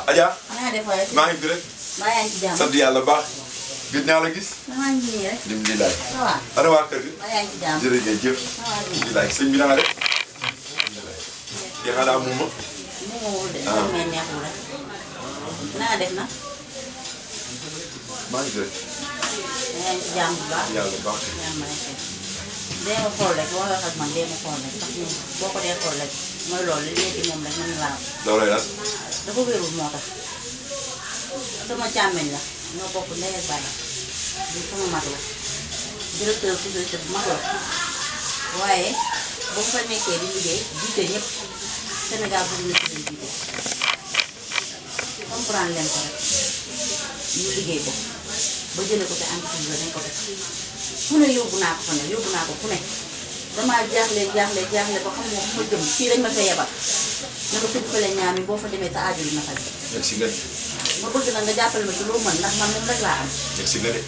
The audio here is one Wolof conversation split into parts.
Adja. maa def waaye. maa ngi fi rek. maa yaa ngi ci jàmm. sant yàlla baax. gëj naa la gis. maa ngi nii rek. alhamdulilah. waaw. ana waa kër gi. maa yaa ngi ci jàmm. jërëjëf. alhamdulilah sëñ bi na nga def. kii xanaa muuma. muumawul de. ah mais neexul rek. naa def na. maa ngi fi rek. maa ngi ci jàmm bu baax. yàlla baax. jàmm rek. dee ma xool rek boo wax ak man dee ma xool rek ndax ñun boo ko dee xool rek mooy loolu li nekk moom rek mën na laa am. loolooy lan. dafa wérul moo tax. sama càmmeñ la ñoo bokk ndey ak baay bi sama mag la directeur sécurité bu mag la waaye ba mu fa nekkee di liggéey jiite ñëpp Sénégal bëgg na ci leen jiite comprendre leen ko rek ñu liggéey ko ba jëlee ko te entreprise la dañ ko def fu ne yóbbu naa ko fa ne yóbbu naa ko fu ne damaa jaaxle ba xam moo fu ma jëm fii dañ ma fee yebal ne ko fi fële ñaami boo fa demee sa aajo dina faj. merci nga. ma bëgg nag nga jàppale ma ci loo mën ndax man moom rek laa am. merci nga de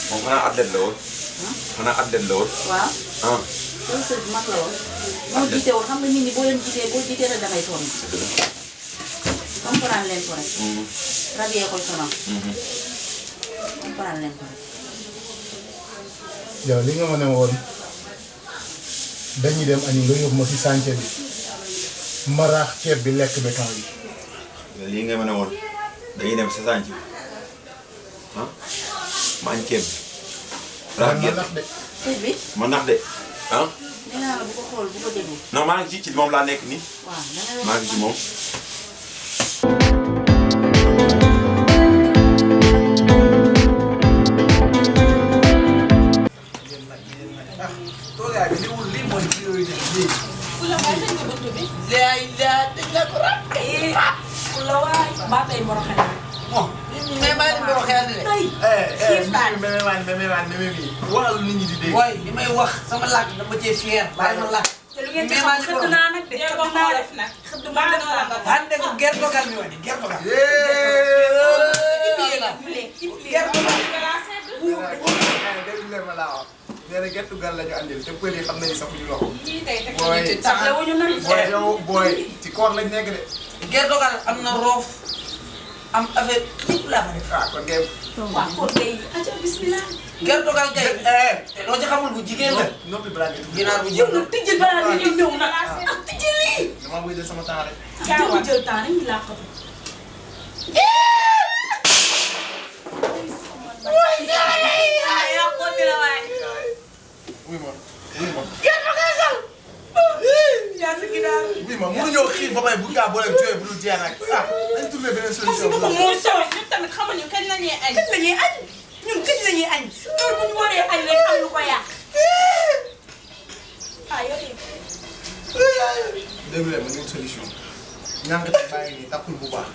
moom xanaa athlète la woon. xanaa athlète la woon. waaw. ah. loolu bu mag la woon. moo jiite woon xam nga nit ñi boo leen jiitee rek damay sonn. comprendre leen ko rek. rab yee koy sonal. comprendre leen ko rek. yow li nga ma ne woon dañuy dem añi nga yóbbu ma si chantier bi ma raax ceeb bi lekk béton bi. lii nga ma ne woon dañuy dem sa sànci ah ma añ ceeb bi. raax ma nax de. ceeb bi. ma nax de ah. nee naa la bu ko xool bu ko déglu. non maa ngi ci moom laa nekk nii. waaw dangay wax maa ngi ci moom. toogaay bi lii mooy priorité bi. Kula waay dañ ko buntu bi. léegi dañ la ko ràpp. Kula waay maa tey moro xale. bon. mais maa ngi leen di xel de. xiif naa ne waxal nit ñi di dégg. waaye li may wax sama làkk dama cee fier bàyyi ma làkk. te lu ngeen ci xam xëdd naa nag de. xëdd naa def nag. xëdd maa def naa nag. hande ko gerte dogal mi woni gerte dogal. gerte nee na gerte gal la ñu andil te pël yi xam nañu sax ñu loxo. ñii tey teg booy nañu ci saxle wuñu nan. booy yow booy ci koor lañ nekk de. gerte dogal am na roof am affaire lépp laa fa def. ah kon kay. waaw kon kay aja bismillah. gerte dogal kay. te loo ci xamul bu jigéen la. noppi balaa nga tudd. ginaar bu yow jigéen nag tijjil balaa nga ñuy ñëw nag. ak tijjil lii. damaa bëgg jël sama temps rek. jël jël temps rek ñu làqatu. wuy ma wuy ma. yaa sa ginaar. wuy ma mënuñoo xiif ba pare bu gaa boole jooyee bu dul jeex nag ah dañ trouvé beneen solution. parce que moo sawee ñun tamit xamuñu kañ la ñuy añ. kañ la ñuy añ ñun kañ la ñuy añ. heure bu ñu waree añ rek am lu ko yàq. ah yow déglu leen ma ñëw solution. ñànk te bàyyi nii takkul bu baax.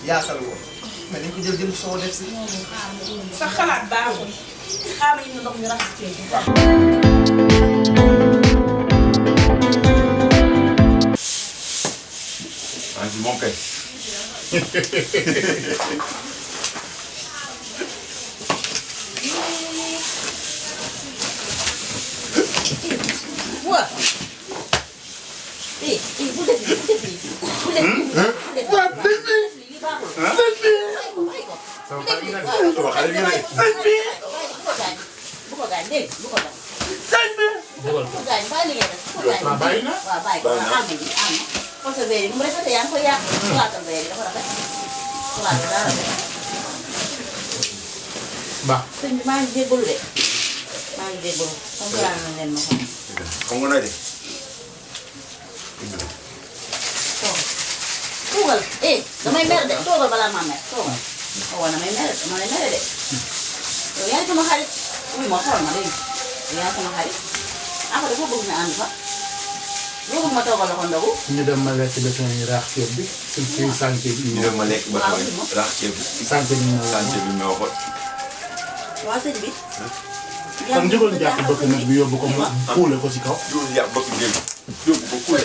yaasal woon mais dañ ko jël soo def si. sa xalaat baaxul. xaaral ñu ndox ñu raxas ceeb bi. maa ngi ci moom kay. waaw. bu def lii bu def lii. bu def lii. waaw sëñ bi lii baaxul. sëñ bi. sama xarit bi nag sëñ bi. bu ko gaañ dégg bu ko gaañ. sëñ bi. bu ko gaañ bàyyi li ngay def bu ko gaañ. waaw bàyyi na. waaw bàyyi ko waaw am na ji am na. kon sa verre yi mu rafetee yaa ngi koy yàq. xalaatal verre yi dafa rafet. xalaatal daa rafet. baax. sëñ bi maa ngi déglu de. maa ngi déglu comprendre na leen ma xam. xam nga nooy de. toogal damay mer de toogal balaa maa mer toogal. waaw damay mer damay mer de. yow yaa ngi sama xarit. oui ma xool ma léegi. yow yaa ngi sama xarit. après foo bëgg ñu ànd fa. loo bëgg ma toogal la ko ndogu. ñu dem ma lekk béton yi raax ceeb bi. suñ si chantier bi ñu dem ma lekk ba tooy rax ceeb bi. chantier bi ñu chantier bi ñu waxoon. waa sëñ bi. kon jógal jàpp bëkk nag bi yóbbu ko mu kuule ko si kaw. yow yaa bëgg ngeen yóbbu ko kuule.